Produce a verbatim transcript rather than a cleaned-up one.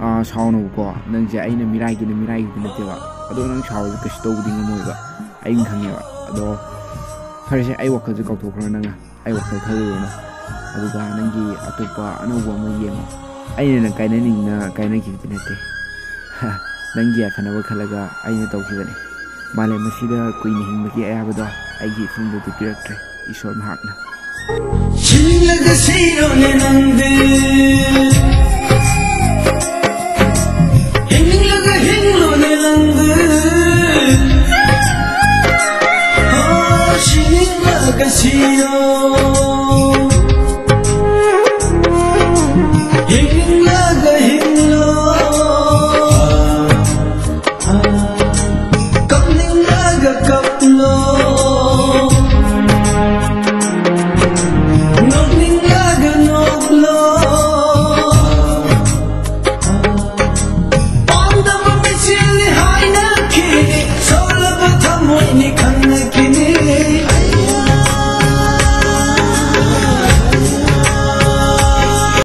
ꯑꯥ, ꯁꯥꯎꯅꯨꯀꯣ, ꯅꯪꯁꯦ ꯑꯩꯅ ꯃꯤꯔꯥꯏꯒꯤꯅ ꯃꯤꯔꯥꯏꯒꯤꯗꯤ ꯅꯠꯇꯦꯕ, ꯑꯗꯣ ꯅꯪ ꯁꯥꯎꯔꯁꯨ ꯀꯩꯁꯨ ꯇꯧꯕꯗꯤ ꯉꯝꯃꯣꯏꯕ, ꯑꯩꯅ ꯈꯪꯉꯦꯕ꯫ ꯑꯗꯣ ꯐꯔꯦꯁꯦ, ꯑꯩ ꯋꯥꯈꯜꯁꯦ ꯀꯥꯎꯊꯣꯛꯈ꯭ꯔꯣ, ꯅꯪꯅ ꯑꯩ ꯋꯥꯈꯜ ꯈꯜꯂꯨꯔꯅꯨ꯫ ꯑꯗꯨꯒ ꯅꯪꯒꯤ ꯑꯇꯣꯞꯄ ꯑꯅꯧꯕ ꯑꯃ ꯌꯦꯡꯉꯣ꯫ ꯑꯩꯅ ꯅꯪ ꯀꯥꯏꯅꯅꯤꯡꯅ ꯀꯥꯏꯅꯈꯤꯕꯗꯤ ꯅꯠꯇꯦ꯫ ꯅꯪꯒꯤ ꯌꯥꯏꯐꯅꯕ ꯈꯜꯂꯒ ꯑꯩꯅ ꯇꯧꯈꯤꯕꯅꯤ꯫ ꯃꯥꯂꯦꯝ ꯑꯁꯤꯗ ꯀꯨꯏꯅ ꯍꯤꯡꯕꯒꯤ ꯑꯌꯥꯕꯗꯣ ꯑꯩꯒꯤ ꯏꯐꯝꯗꯗꯤ ꯄꯤꯔꯛꯇ꯭ꯔꯦ ꯏꯁꯣꯔ ꯃꯍꯥꯛꯅ꯫ ꯍꯤꯡꯂꯒ ꯁꯤꯔꯣꯅꯦ ꯅꯪꯗꯤ, ꯍꯤꯡꯂꯒ ꯍꯤꯡꯂꯣꯅꯦ ꯅꯪꯗꯤ, ꯍꯣ, ꯁꯤꯅꯤꯡꯂꯒ ꯁꯤꯔꯣ, ꯍꯤꯡꯂꯒ ꯍꯤꯡꯂꯣ, ꯀꯞꯅꯤꯡꯂꯒ ꯀꯞꯂꯣ, ꯅꯣꯛꯅꯤꯡꯂꯒ ꯅꯣꯛꯂꯣ꯫ ꯄꯥꯝꯗꯕ ꯃꯤꯁꯤꯡꯅꯤ ꯍꯥꯏꯅꯈꯤꯅꯤ, ꯁꯣꯛꯂꯕ ꯊꯃꯣꯏꯅꯤ